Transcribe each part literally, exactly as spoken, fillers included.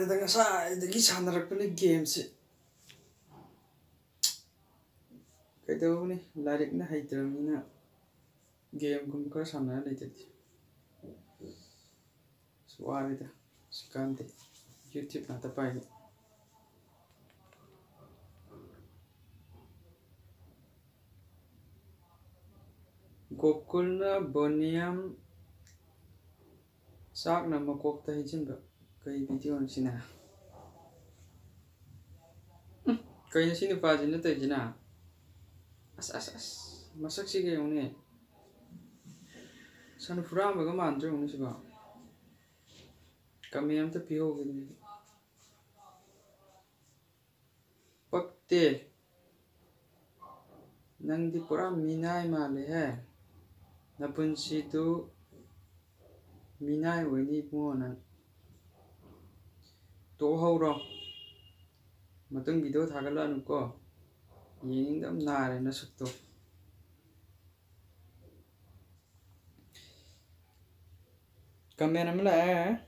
ꯑꯗ ꯉꯁꯥꯏꯗꯒꯤ ꯁꯥꯟꯅꯔꯛꯄꯅꯤ ꯒꯦꯝꯁꯦ꯫ ꯀꯩꯗꯧꯔꯨꯅꯤ, ꯂꯥꯏꯔꯤꯛꯅ ꯍꯩꯇ꯭ꯔꯕꯅꯤꯅ ꯒꯦꯝꯒꯨꯝꯕ ꯈꯔ ꯁꯥꯟꯅꯔ ꯂꯩꯇ꯭ꯔꯗꯤ꯫ ꯑꯁ, ꯋꯥꯔꯦꯗ꯫ ꯑꯁ, ꯀꯥꯟꯗꯦ꯫ YouTube ꯉꯥꯛꯇ ꯄꯥꯏꯒꯦ꯫ ꯒꯣꯀꯨꯜꯅ ꯕꯣꯅꯤꯌꯝ ꯆꯥꯛꯅ ꯃꯀꯣꯛꯇ ꯍꯩꯖꯤꯟꯕ꯫ ꯀꯩ ꯚꯤꯗꯤꯑꯣꯅꯣ ꯁꯤꯅ? ꯎꯝ, ꯀꯩꯅꯣ ꯁꯤ ꯅꯨꯄꯥꯁꯤꯅ ꯇꯧꯔꯤꯁꯤꯅ? ꯑꯁ, ꯑꯁ, ꯑꯁ, ꯃꯁꯛꯁꯤꯒ ꯌꯦꯡꯉꯨꯅꯦ꯫ ꯁꯟ ꯍꯨꯔꯥꯟꯕꯒ ꯃꯥꯟꯗ꯭ꯔꯣ ꯌꯦꯡꯉꯨꯅꯦ ꯁꯤꯕꯣ? ꯀꯃꯦꯟ ꯑꯝꯇ ꯄꯤꯍꯧꯒꯦꯅꯦ꯫ ꯄꯛꯇꯦ꯫ ꯅꯪꯗꯤ ꯄꯨꯔꯥ ꯃꯤꯅꯥꯏ ꯃꯥꯜꯂꯦꯍꯦ꯫ ꯅꯄꯨꯟꯁꯤꯗꯨ ꯃꯤꯅꯥꯏ ꯑꯣꯏꯅꯤ ꯏꯕꯨꯡꯉꯣ ꯅꯪ꯫ ꯇꯣꯛꯍꯧꯔꯣ꯫ ꯃꯇꯨꯡ ꯚꯤꯗꯤꯑꯣ ꯊꯥꯒꯠꯂꯛꯑꯅꯨꯀꯣ꯫ ꯌꯦꯡꯅꯤꯡꯗꯕ ꯅꯥꯔꯦ ꯅꯁꯛꯇꯣ꯫ ꯀꯃꯦꯟ ꯑꯃ ꯂꯥꯛꯑꯦ꯫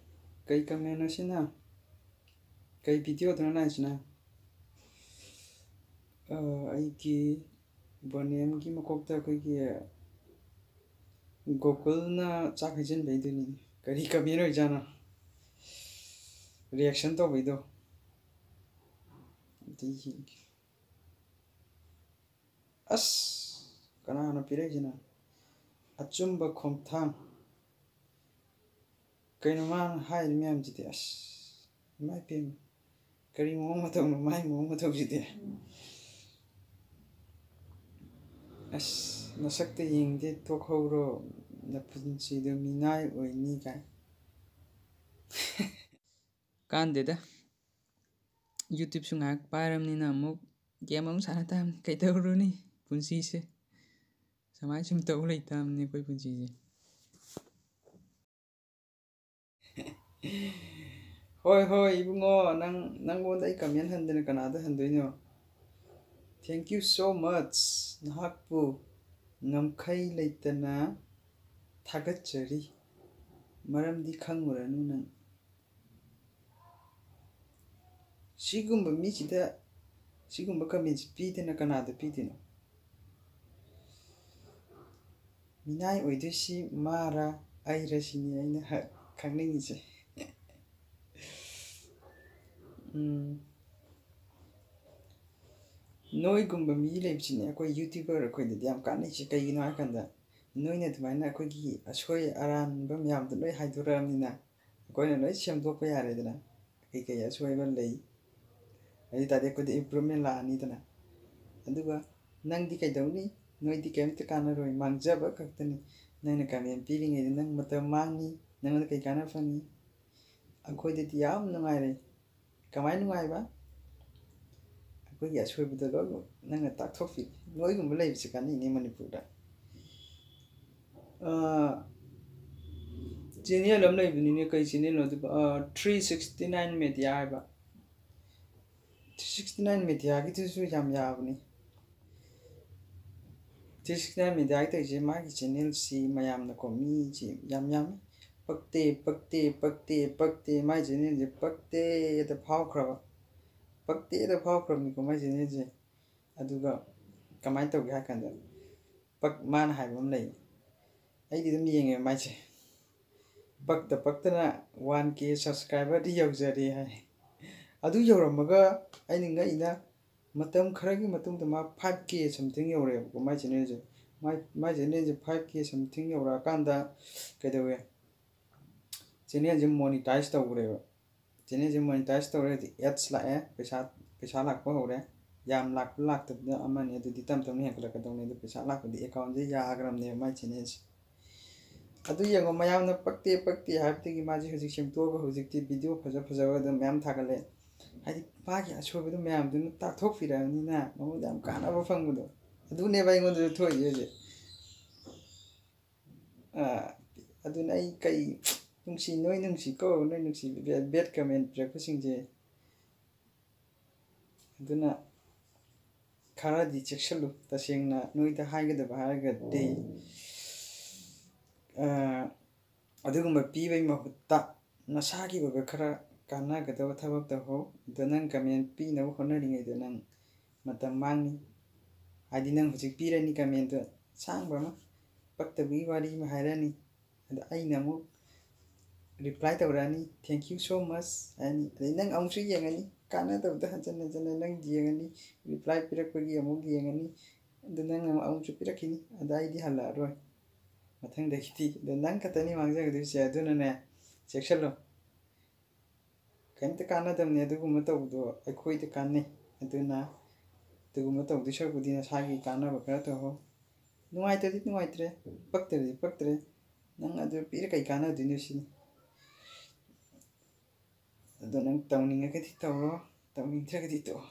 ꯀꯩ ꯀꯃꯦꯟꯅꯣ ꯁꯤꯅ? ꯀꯩ ꯚꯤꯗꯤꯑꯣꯗꯅꯣ ꯂꯥꯛꯏꯁꯤꯅ? ꯑ, ꯑꯩꯒꯤ ꯕꯣꯅꯦꯝꯒꯤ ꯃꯀꯣꯛꯇ ꯑꯩꯈꯣꯏꯒꯤ ꯒꯣꯀꯨꯜꯅ ꯆꯥꯛ ꯍꯩꯖꯤꯟꯕꯩꯗꯨꯅꯤ꯫ ꯀꯔꯤ ꯀꯃꯦꯟ ꯑꯣꯏꯖꯥꯠꯅꯣ? ꯔꯤꯌꯦꯛꯁꯟ ꯇꯧꯕꯩꯗꯣ꯫ ꯑꯝꯇ ꯌꯦꯡꯒꯦ꯫ ꯑꯁ! ꯀꯅꯥꯅꯣ ꯄꯤꯔꯛꯏꯁꯤꯅ? ꯑꯆꯨꯝꯕ ꯈꯣꯡꯊꯥꯡ꯫ ꯀꯩꯅꯣ ꯃꯥꯅ ꯍꯥꯏꯔꯤ ꯃꯌꯥꯝꯁꯤꯗꯤ? ꯑꯁ! ꯏꯃꯥꯏ ꯄꯦꯝꯃ꯫ ꯀꯔꯤ ꯃꯑꯣꯡ ꯃꯇꯧꯅꯣ ꯃꯥꯏ ꯃꯑꯣꯡ ꯃꯇꯧꯁꯤꯗꯤ? ꯑꯁ! ꯅꯁꯛꯇ ꯌꯦꯡꯗꯦ ꯇꯣꯛꯍꯧꯔꯣ꯫ ꯅꯄꯨꯟꯁꯤꯗꯣ ꯃꯤꯅꯥꯏ ꯑꯣꯏꯅꯤ ꯀꯥꯏ꯫ ꯀꯥꯟꯗꯦꯗ꯫ YouTubeꯁꯨ ꯉꯥꯏꯍꯥꯛ ꯄꯥꯏꯔꯕꯅꯤꯅ ꯑꯃꯨꯛ ꯒꯦꯝ ꯑꯃꯨꯛ ꯁꯥꯟꯅ ꯇꯥꯕꯅꯤ꯫ ꯀꯩꯗꯧꯔꯨꯅꯤ? ꯄꯨꯟꯁꯤꯁꯦ ꯁꯨꯃꯥꯏ ꯁꯨꯝ ꯇꯧ ꯂꯩꯇꯥꯕꯅꯤ ꯑꯩꯈꯣꯏ ꯄꯨꯟꯁꯤꯁꯦ꯫ ꯍꯣꯏ, ꯍꯣꯏ, ꯏꯕꯨꯡꯉꯣ, ꯅꯪ, ꯅꯪꯉꯣꯟꯗ ꯑꯩ ꯀꯃꯦꯟ ꯍꯟꯗꯅ ꯀꯅꯥꯗ ꯍꯟꯗꯣꯏꯅꯣ? Thank you so much꯫ ꯅꯍꯥꯛꯄꯨ ꯉꯝꯈꯩ ꯂꯩꯇꯅ ꯊꯥꯒꯠꯆꯔꯤ꯫ ꯃꯔꯝꯗꯤ ꯈꯪꯉꯨꯔꯅꯨ ꯅꯪ꯫ ꯁꯤꯒꯨꯝꯕ ꯃꯤꯁꯤꯗ ꯁꯤꯒꯨꯝꯕ ꯀꯃꯦꯟꯁꯤ ꯄꯤꯗꯅ ꯀꯅꯥꯗ ꯄꯤꯗꯣꯏꯅꯣ? ꯃꯤꯅꯥꯏ ꯑꯣꯏꯗꯣꯏꯁꯤ ꯃꯥꯔ ꯑꯩꯔ ꯁꯤꯅꯤ ꯑꯩꯅ ꯍ- ꯈꯪꯅꯤꯡꯉꯤꯁꯦ꯫ ꯎꯝ, ꯅꯣꯏꯒꯨꯝꯕ ꯃꯤ ꯂꯩꯕꯁꯤꯅꯦ ꯑꯩꯈꯣꯏ YouTuber ꯑꯩꯈꯣꯏꯗꯗꯤ ꯌꯥꯝ ꯀꯥꯟꯅꯩꯁꯦ꯫ ꯀꯩꯒꯤꯅꯣ ꯍꯥꯏꯀꯥꯟꯗ ꯅꯣꯏꯅ ꯑꯗꯨꯃꯥꯏꯅ ꯑꯩꯈꯣꯏꯒꯤ ꯑꯁꯣꯏ ꯑꯔꯥꯟꯕ ꯃꯌꯥꯝꯗꯣ ꯂꯣꯏ ꯍꯥꯏꯗꯣꯔꯛꯑꯕꯅꯤꯅ ꯑꯩꯈꯣꯏꯅ ꯂꯣꯏ ꯁꯦꯝꯗꯣꯛꯄ ꯌꯥꯔꯦꯗꯅ꯫ ꯀꯩꯀꯩ ꯑꯁꯣꯏꯕ ꯂꯩ, ꯑꯗꯨ ꯇꯥꯔꯗꯤ ꯑꯩꯈꯣꯏꯗ improvement ꯂꯥꯛꯑꯅꯤꯗꯅ꯫ ꯑꯗꯨꯒ ꯅꯪꯗꯤ ꯀꯩꯗꯧꯅꯤ? ꯅꯣꯏꯗꯤ ꯀꯩꯝꯇ ꯀꯥꯟꯅꯔꯣꯏ, ꯃꯥꯡꯖꯕ ꯈꯛꯇꯅꯤ꯫ ꯅꯪꯅ ꯀꯃꯦꯟ ꯄꯤꯔꯤꯉꯩꯗ ꯅꯪ ꯃꯇꯝ ꯃꯥꯡꯅꯤ, ꯅꯪꯉꯣꯟꯗ ꯀꯩ ꯀꯥꯟꯅꯕ ꯐꯪꯉꯤ? ꯑꯩꯈꯣꯏꯗꯗꯤ ꯌꯥꯝ ꯅꯨꯡꯉꯥꯏꯔꯦ꯫ ꯀꯃꯥꯏꯅ ꯅꯨꯡꯉꯥꯏꯕ? ꯑꯩꯈꯣꯏꯒꯤ ꯑꯁꯣꯏꯕꯗꯣ ꯂꯣꯏꯅꯃꯛ ꯅꯪꯅ ꯇꯥꯛꯊꯣꯛꯄꯤ꯫ ꯅꯣꯏꯒꯨꯝꯕ ꯂꯩꯕꯁꯦ ꯀꯥꯟꯅꯩꯅꯦ ꯃꯅꯤꯄꯨꯔꯗ꯫ ꯆꯦꯅꯦꯜ ꯑꯃ ꯂꯩꯕꯅꯤꯅꯦ, ꯀꯩ ꯆꯦꯅꯦꯜꯅꯣ ꯑꯗꯨꯕꯨ? ꯊ꯭ꯔꯤ ꯁꯤꯛꯁꯇꯤ ꯅꯥꯏꯟ ꯃꯦꯗꯤꯌꯥ ꯍꯥꯏꯕ꯫ ꯊ꯭ꯔꯤ ꯁꯤꯛꯁꯇꯤ ꯅꯥꯏꯟ ꯃꯦꯗꯤꯌꯥꯒꯤꯗꯨꯁꯨ ꯌꯥꯝ ꯌꯥꯕꯅꯤ꯫ ꯊ꯭ꯔꯤ ꯁꯤꯛꯁꯇꯤ ꯅꯥꯏꯟ ꯃꯦꯗꯤꯌꯥꯒꯤ ꯇꯧꯔꯤꯁꯦ, ꯃꯥꯒꯤ ꯆꯦꯅꯦꯜꯁꯤ ꯃꯌꯥꯝꯅꯀꯣ, ꯃꯤꯁꯤ ꯌꯥꯝ ꯌꯥꯝꯃꯤ꯫ "ꯄꯛꯇꯦ, ꯄꯛꯇꯦ, ꯄꯛꯇꯦ, ꯄꯛꯇꯦ, ꯃꯥꯏ ꯆꯦꯅꯦꯜꯁꯦ ꯄꯛꯇꯦ" ꯑꯗ ꯐꯥꯎꯈ꯭ꯔꯕ꯫ ꯄꯛꯇꯦ ꯑꯗ ꯐꯥꯎꯈ꯭ꯔꯕꯅꯤꯀꯣ ꯃꯥꯏ ꯆꯦꯅꯦꯜꯁꯦ꯫ ꯑꯗꯨꯒ ꯀꯃꯥꯏꯅ ꯇꯧꯒꯦ ꯍꯥꯏ ꯀꯥꯟꯗ, ꯄꯛ ꯃꯥꯅ ꯍꯥꯏꯕ ꯑꯃ ꯂꯩ꯫ ꯑꯩꯗꯤ ꯑꯗꯨꯝ ꯌꯦꯡꯉꯦ ꯃꯥꯏꯁꯦ꯫ "ꯄꯛꯇ ꯄꯛꯇꯅ ꯋꯥꯟ ꯀꯦ ꯁꯕꯁꯀ꯭ꯔꯥꯏꯕꯔꯗꯤ ꯌꯧꯖꯔꯦ" ꯍꯥꯏ꯫ ꯑꯗꯨ ꯌꯧꯔꯝꯃꯒ ꯑꯩꯅ ꯉꯛꯏꯅ, ꯃꯇꯝ ꯈꯔꯒꯤ ꯃꯇꯨꯡꯗ ꯃꯥ ꯐꯥꯏꯚ ꯀꯦ something ꯌꯧꯔꯛꯑꯦꯕꯀꯣ ꯃꯥꯏ ꯆꯦꯅꯦꯜꯁꯦ꯫ ꯃꯥꯏ ꯃꯥꯏ ꯆꯦꯅꯦꯜꯁꯦ ꯐꯥꯏꯚ ꯀꯦ something ꯌꯧꯔꯛꯑꯀꯥꯟꯗ ꯀꯩꯗꯧꯋꯦ? ꯆꯦꯅꯦꯜꯁꯦ ꯃꯣꯅꯤꯇꯥꯏꯁ ꯇꯧꯈ꯭ꯔꯦꯕ꯫ ꯆꯦꯅꯦꯜꯁꯦ ꯃꯣꯅꯤꯇꯥꯏꯁ ꯇꯧꯔꯦ, ꯍꯧꯖꯤꯛ ꯑꯦꯠꯁ ꯂꯥꯛꯑꯦ, ꯄꯩꯁꯥ ꯄꯩꯁꯥ ꯂꯥꯛꯄ ꯍꯧꯔꯦ꯫ ꯌꯥꯝ ꯂꯥꯛꯄ ꯂꯥꯛꯇꯕꯗ ꯑꯃꯅꯤ, ꯑꯗꯨꯗꯤ ꯇꯞ ꯇꯞꯅ ꯍꯦꯟꯒꯠꯂꯛꯀꯗꯧꯅꯤ꯫ ꯑꯗꯨ ꯄꯩꯁꯥ ꯂꯥꯛꯄꯗꯤ ꯑꯦꯀꯥꯎꯟꯁꯦ ꯌꯥꯈ꯭ꯔꯕꯅꯦꯕ ꯃꯥꯏ ꯆꯦꯅꯦꯜꯁꯦ꯫ ꯑꯗꯨ ꯌꯦꯡꯉꯣ, ꯃꯌꯥꯝꯅ ꯄꯛꯇꯦ ꯄꯛꯇꯦ ꯍꯥꯏꯕꯗꯒꯤ ꯃꯥꯁꯦ ꯍꯧꯖꯤꯛ ꯁꯦꯝꯗꯣꯛꯑꯒ ꯍꯧꯖꯤꯛꯇꯤ ꯚꯤꯗꯤꯑꯣ ꯐꯖ ꯐꯖꯕ ꯑꯗꯨꯝ ꯃꯌꯥꯝ ꯊꯥꯒꯠꯂꯦ꯫ ꯍꯥꯏꯗꯤ ꯃꯥꯒꯤ ꯑꯁꯣꯏꯕꯗꯣ ꯃꯌꯥꯝꯗꯨꯅ ꯇꯥꯛꯊꯣꯛꯄꯤꯔꯛꯑꯕꯅꯤꯅ ꯃꯉꯣꯟꯗ ꯌꯥꯝ ꯀꯥꯟꯅꯕ ꯐꯪꯕꯗꯣ, ꯑꯗꯨꯅꯦꯕ ꯑꯩꯉꯣꯟꯗꯁꯨ ꯊꯣꯛꯏꯁꯦ ꯍꯧꯖꯤꯛ꯫ ꯑꯥ, ꯑꯗꯨꯅ ꯑꯩ ꯀꯩ ꯅꯨꯡꯁꯤ, ꯅꯣꯏ ꯅꯨꯡꯁꯤꯀꯣ, ꯅꯣꯏ ꯅꯨꯡꯁꯤ ꯕꯦꯠ ꯀꯃꯦꯟ ꯄꯤꯔꯛꯄꯁꯤꯡꯁꯦ꯫ ꯑꯗꯨꯅ ꯈꯔꯗꯤ ꯆꯦꯛꯁꯤꯜꯂꯨ꯫ ꯇꯁꯦꯡꯅ ꯅꯣꯏꯗ ꯍꯥꯏꯒꯗꯕ ꯍꯥꯏꯔꯒꯗꯤ, ꯑꯥ, ꯑꯗꯨꯒꯨꯝꯕ ꯄꯤꯕꯩ ꯃꯍꯨꯠꯇ ꯅꯁꯥꯒꯤ ꯑꯣꯏꯕ ꯈꯔ ꯀꯥꯟꯅꯒꯗꯕ ꯊꯕꯛ ꯇꯧꯍꯧ꯫ ꯑꯗꯣ ꯅꯪ ꯀꯃꯦꯟ ꯄꯤꯅꯕ ꯍꯣꯠꯅꯔꯤꯉꯩꯗ ꯅꯪ ꯃꯇꯝ ꯃꯥꯡꯅꯤ꯫ ꯍꯥꯏꯗꯤ ꯅꯪ ꯍꯧꯖꯤꯛ ꯄꯤꯔꯅꯤ ꯀꯃꯦꯟꯗꯣ ꯑꯁꯥꯡꯕ ꯑꯃ, ꯄꯛꯇꯕꯒꯤ ꯋꯥꯔꯤ ꯑꯃ ꯍꯥꯏꯔꯛꯑꯅꯤ꯫ ꯑꯗ ꯑꯩꯅ ꯑꯃꯨꯛ ꯔꯤꯄ꯭ꯂꯥꯏ ꯇꯧꯔꯛꯑꯅꯤ, "Thank you so much" ꯍꯥꯏꯔꯅꯤ꯫ ꯑꯗꯩ ꯅꯪ ꯑꯃꯨꯛꯁꯨ ꯌꯦꯡꯉꯅꯤ, ꯀꯥꯟꯅꯗꯕꯗ ꯍꯟꯖꯟ ꯍꯟꯖꯟꯅ ꯅꯪ ꯌꯦꯡꯉꯅꯤ, ꯔꯤꯄ꯭ꯂꯥꯏ ꯄꯤꯔꯛꯄꯒꯤ ꯑꯃꯨꯛ ꯌꯦꯡꯉꯅꯤ꯫ ꯑꯗꯨ ꯅꯪꯅ ꯑꯃꯨꯛꯁꯨ ꯄꯤꯔꯛꯈꯤꯅꯤ, ꯑꯗ ꯑꯩꯗꯤ ꯍꯜꯂꯛꯑꯔꯣꯏ ꯃꯊꯪꯗꯒꯤꯗꯤ꯫ ꯑꯗꯣ ꯅꯪ ꯈꯛꯇꯅꯤ ꯃꯥꯡꯖꯒꯗꯣꯏꯁꯦ꯫ ꯑꯗꯨꯅꯅꯦ, ꯆꯦꯛꯁꯜꯂꯣ꯫ ꯀꯩꯝꯇ ꯀꯥꯟꯅꯗꯕꯅꯤ ꯑꯗꯨꯒꯨꯝꯕ ꯇꯧꯕꯗꯣ, ꯑꯩꯈꯣꯏꯗ ꯀꯥꯟꯅꯩ꯫ ꯑꯗꯨꯅ ꯑꯗꯨꯒꯨꯝꯕ ꯇꯧꯗꯣꯏ ꯁꯔꯨꯛꯄꯨꯗꯤ ꯅꯁꯥꯒꯤ ꯀꯥꯟꯅꯕ ꯈꯔ ꯇꯧꯍꯧ꯫ ꯅꯨꯡꯉꯥꯏꯇ꯭ꯔꯗꯤ ꯅꯨꯡꯉꯥꯏꯇ꯭ꯔꯦ, ꯄꯛꯇ꯭ꯔꯗꯤ ꯄꯛꯇ꯭ꯔꯦ꯫ ꯅꯪ ꯑꯗꯨ ꯄꯤꯔ ꯀꯩ ꯀꯥꯟꯅꯗꯣꯏꯅꯣ ꯁꯤꯅꯤ꯫ ꯑꯗꯣ ꯅꯪ ꯇꯧꯅꯤꯡꯉꯒꯗꯤ ꯇꯧꯔꯣ, ꯇꯧꯅꯤꯡꯗ꯭ꯔꯒꯗꯤ ꯇꯣꯛꯑꯣ꯫